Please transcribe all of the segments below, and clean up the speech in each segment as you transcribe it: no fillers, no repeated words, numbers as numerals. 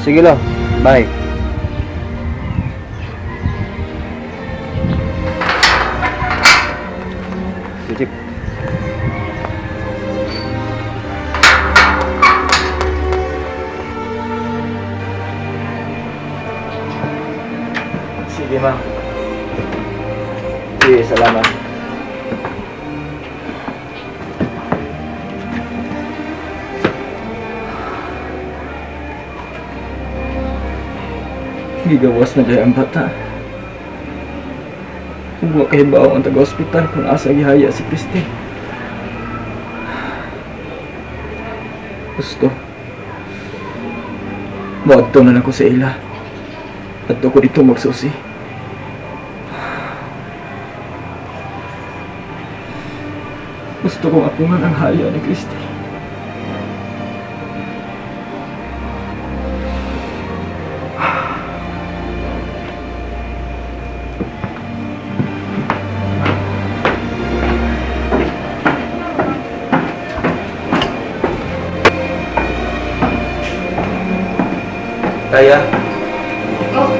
Sige lo. Bye. Sige. Sige, ma'am. Sige, salamat. Gigawas na kaya ang bata. Kung wa kay bawo ang taga-ospital kung asa gihaya si Christy. Gusto. Moadto na lang ko sa ila. Adto ko dito magsusi. Gusto kong apungan ang haya ni Christy. Kaya, Oh.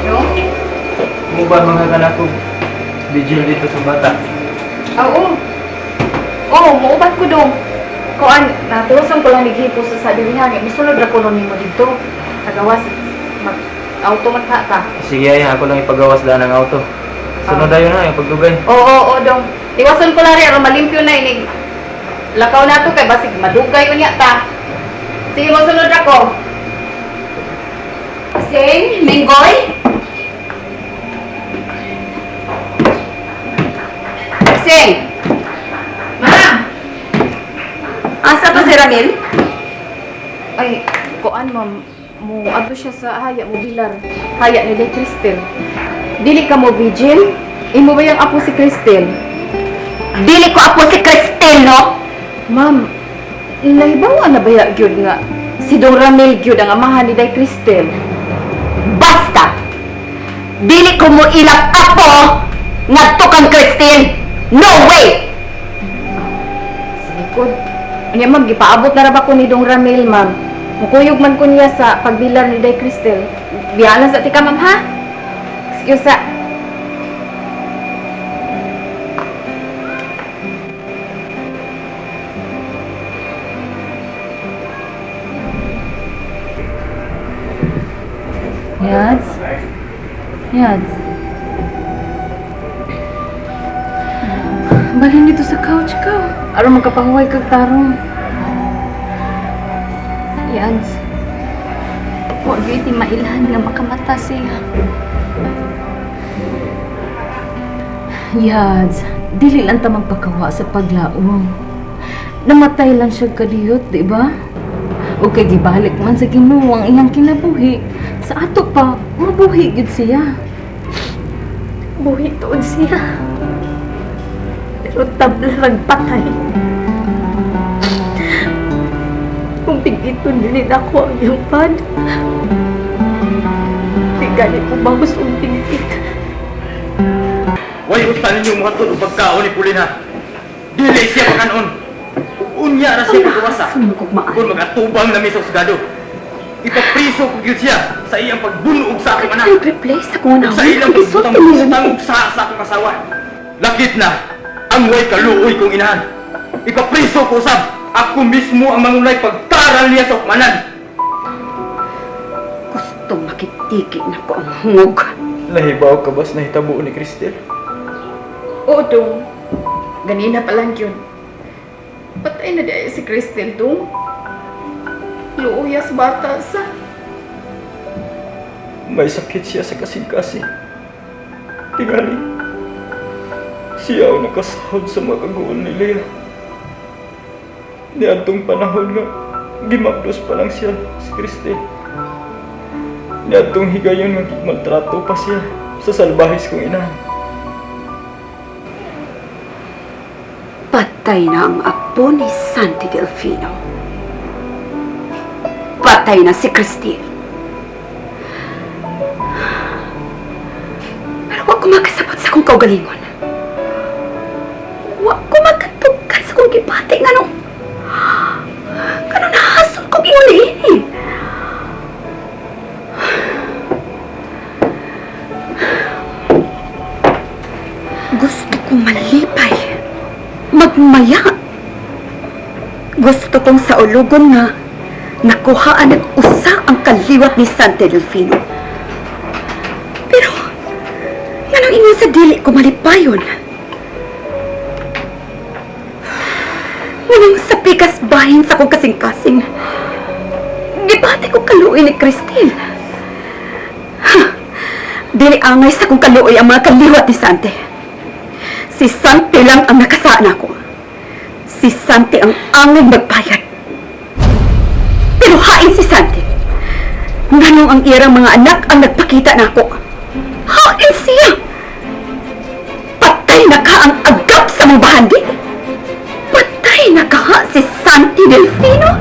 No? mo ba mga kanak ko vigil dito sa bata? Oo. Oo, muubat ko dong. Kuan, natulosan ko lang naghipo sa sadilihan. Misulod ra ko nun nimo dito. Sa gawas, mag auto man ka ka. Sige ay, ako lang ipagawas daan ang auto. Sunod dayon na, yung pagdugay. Oo, oo, oo, dong. Iwasan ko lang rin, aron malimpyo na inig. Lakaw na to kay basig madugay unya ta. Sige, mosunod ako. Sing, Minggoy? Sing! Ma'am! Asa pa si Ramil? Ay, kuan ma'am, mo adto siya sa haya mo bilar. Haya ni Day Cristel. Dili ka mo vigil? Imo ba yung apo si Cristel? Dili ko apo si Cristel, no? Ma'am, nahibawa na ba gyud nga si Dong Ramil gyud ang amahan ni Day Cristel? Basta! Dili ko mo ilang apo ngadto kang Cristel! No way! Sa likod. Unya ma'am, gipaabot na ra ba ko ni Dong Ramil, ma'am? Mukuyog man ko niya sa pagbilar ni Day Cristel. Biyaan sa tika, ma'am, ha? Excuse sa. Yads? Yads? Balhin dito sa couch ka. Aron magkapahuway kag tarong. Yads, huwag yun iti mailhan nga makamata siya. Yads, dili lang ta magpakawa sa paglaom. Namatay lang siya kadiyot, di ba? O kay gibalik man sa Ginoo ang iyang kinabuhi, sa ato pa, mabuhi gid siya. Buhi tuod siya. Pero tabla nagpatay. Kung tigiton din ako ang iyang pan, di gani ko bahos ang tingkit. Way usa ninyo muhatod og pagkaon ni Pulina. Dili siya pakanon. Unya ra siya pagkawasa. Kung magatubang na mi sa husgado. Ipapriso ko gyud siya sa iyang pagbunog sa akong anak. Nag-replay sa kung Ug sa ilang pagbutang-butang og sa akong asawa. Lakit na ang way kaluoy kong inahan. Ipapriso ko usab ako mismo ang mangulay pagtaral niya sa ukmanan. Gusto makitiki na ko ang hungog. Nahibaw ka bas nahitabo ni Cristel? Oo, dong. Ganina pa lang yun. Patay na di si Cristel, dong. Luuyas bata sa. May sakit siya sa kasing-kasing. Tingali, siya ang nakasahod sa mga kaguol ni Lea. Niadtong panahon nga, gimapdos pa lang siya si Cristel. Niadtong higayon nga gigmaltrato pa siya sa salbahis kong inahan. Patay na ang apo ni Santi Delfino. Patay na si Cristel. Pero wa ko makasabot sa akong kaugalingon. Wa ko makatugkan sa akong gibati nga nung nahasol kong iuli. ini? Gusto kong malipay. Magmaya. Gusto kong sa ulugon nga nakuhaan ng usa ang kaliwat ni Sante Delfino. Pero, nganong ingon sa dili ko malipayon? Nganong sa pikas bahin sa kong kasing-kasing, gibati ko kaluoy ni Christine. Dili angay sa kong kaluoy ang mga kaliwat ni Sante. Si Sante lang ang nakasaan ako. Si Sante ang angay magbayad. Pero hain si Sante. Nganong ang irang mga anak ang nagpakita nako. Hain siya! Patay na ka ang agap sa mong bahandi. Patay na ka si Santi Delfino.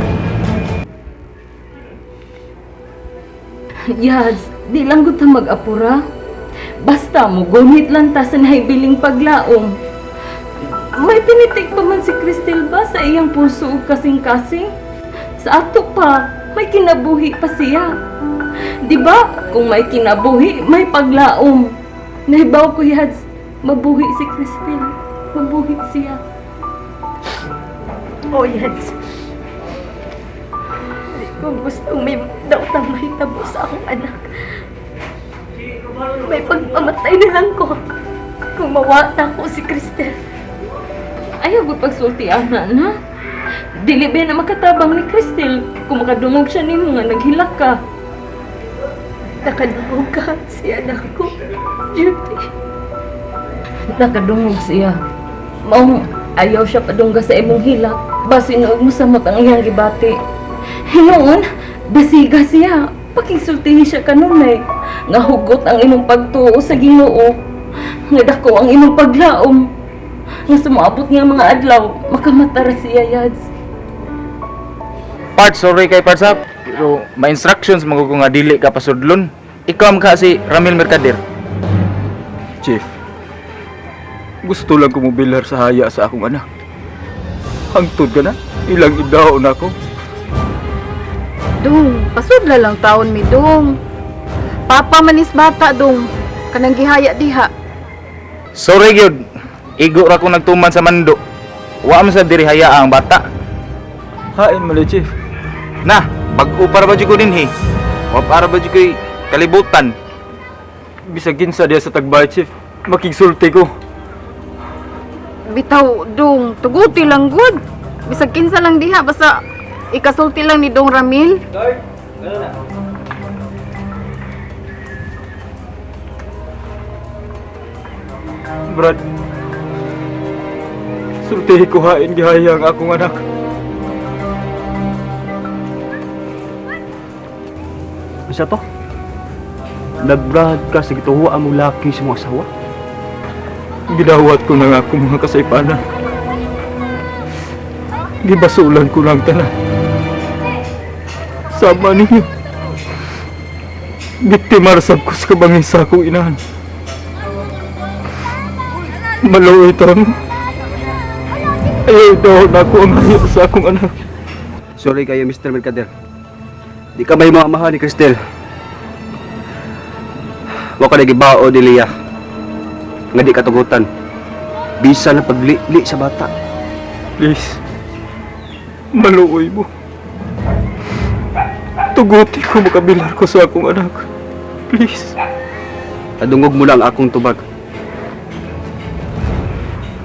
Yas, di lang gud ta mag-apura. Basta mo gunit lang ta sa nahibiling paglaom. May pinitik pa man si Cristel ba sa iyang puso ug kasing-kasing? Sa ato pa, may kinabuhi pa siya. Di ba? Kung may kinabuhi, may paglaom. Nahibaw ko, Yads, mabuhi si Cristel. Mabuhi siya. Oh, Yads. Di ko gustong may daotang mahitabo sa akong anak. May pagpamatay na lang ko kung mawata ko si Cristel. Ayaw ko pagsulti, ana, na. Dili ba na makatabang ni Cristel kung makadungog siya nimo nga naghilak ka. Nakadungog ka si anak ko, Judy. Nakadungog siya. Maong ayaw siya padungga sa imong hilak. Basin og mosamot ang iyang gibati. Hinuon, basiga siya. Pakigsultihi siya kanunay. Nga hugot ang imong pagtuo sa Ginoo. Nga dako ang imong paglaom. Nga sumuabot nga mga adlaw, makamatara siya, Yads. Parts, sorry kay Parts ha. Pero may instructions man ko nga dili ka pasudlon. Ikaw ang ka si Ramil Mercader. Chief, gusto lang ko mobilar sa haya sa akong anak. Hangtod ka na, ilang idaon ako. Dong, pasudla lang taon mi dong. Papa manis bata dong. Kanang gihaya diha. Sorry gyud. Igo ra ko nagtuman sa mando. Wa man sa diri haya ang bata. Hain mali, Chief. Na, bag-o para ba jud ko dinhi? Wa para ba jud ko'y kalibutan? Bisag kinsa diya sa tagbay, Chief. Makigsulti ko. Bitaw dong, tuguti lang gud. Bisag kinsa lang diha basta ikasulti lang ni Dong Ramil. Brad, sultihi ko hain gihaya ang akong anak. Unsa to? Nagbrad ka sa gituwa ang mong laki sa mga asawa? Gidawat ko na nga akong mga kasaypanan. Gibasulan ko lang tanan. Sama ninyo. Biktima rasab ko sa kabangin sa akong inahan. Maluoy ta mo. Ayaw daw na ako ang hayo sa akong anak. Sorry kayo, Mr. Mercader. Di ka may mga amahan ni Cristel. Wa ka nagibao ni Lia. Nga di katugutan. Bisa na pagli-li sa bata. Please. Maluoy mo. Tuguti ko makabilar ko sa akong anak. Please. Tadungog mo lang akong tubag.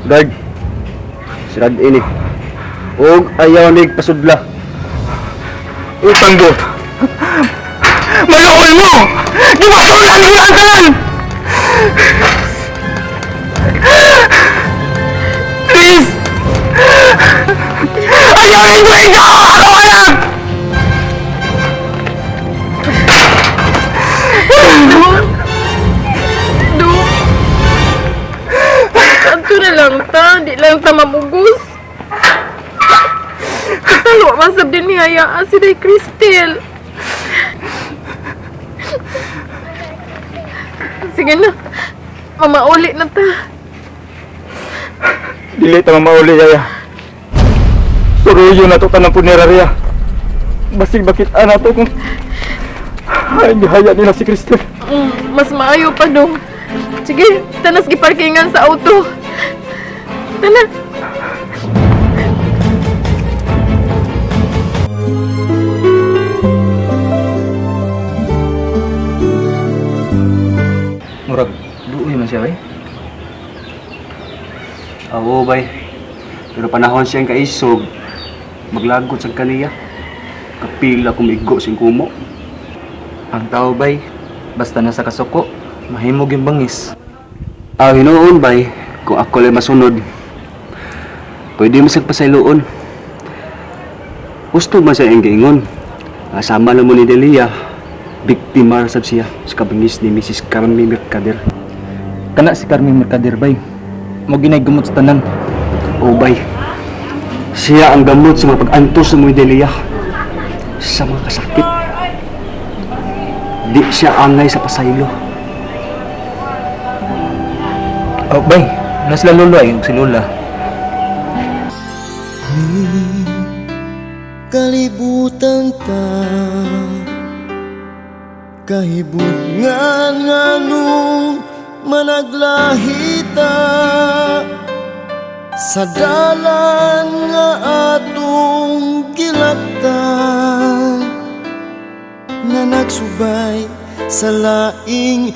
Guard. Sirad ini. Og ayaw nig pasudla. Utang bot. Maluoy mo! Gibasulan ko lang tanan! Please! Ayaw ninyo ikaw akong anak! Dong. Adto na lang ta, di lang ta mamugos. Katalo man sab din nihayaan si Day Cristel. Sige na. Mamauli na ta. Dili ta mamauli, Yaya. Suruyo na to tanang punerarya. Basig bakit ana to kung ay gihaya nila si Cristel. Mas maayo pa dong. Sige, tanas giparkingan sa auto. Tana. Murag, duoy man siya, eh. Oo, bay. Pero panahon siyang kaisog, maglagot sa kaniya. Kapila kumigo sing kumo. Ang tao, bay, basta nasa kasuko, mahimog yung bangis. Ah, hinuon, bay. Kung ako lang masunod, pwede mo siyang pasayloon. Gusto man siya ang giingon. Asama na mo ni Delia, biktima sab siya sa kabangis ni Mrs. Carmi Mercader. Kana si Carmen Mercader, bay. Mo ginay gumot sa tanan. O bay, siya ang gamot sa mga pag-antos ng mga Delia sa mga kasakit. Di siya angay sa pasaylo. Oh, bay, nasla lolo ay si Lola. Kalibutan ta kahibutngan nganong managlahita sa dalan nga atong gilaktan na nagsubay sa laing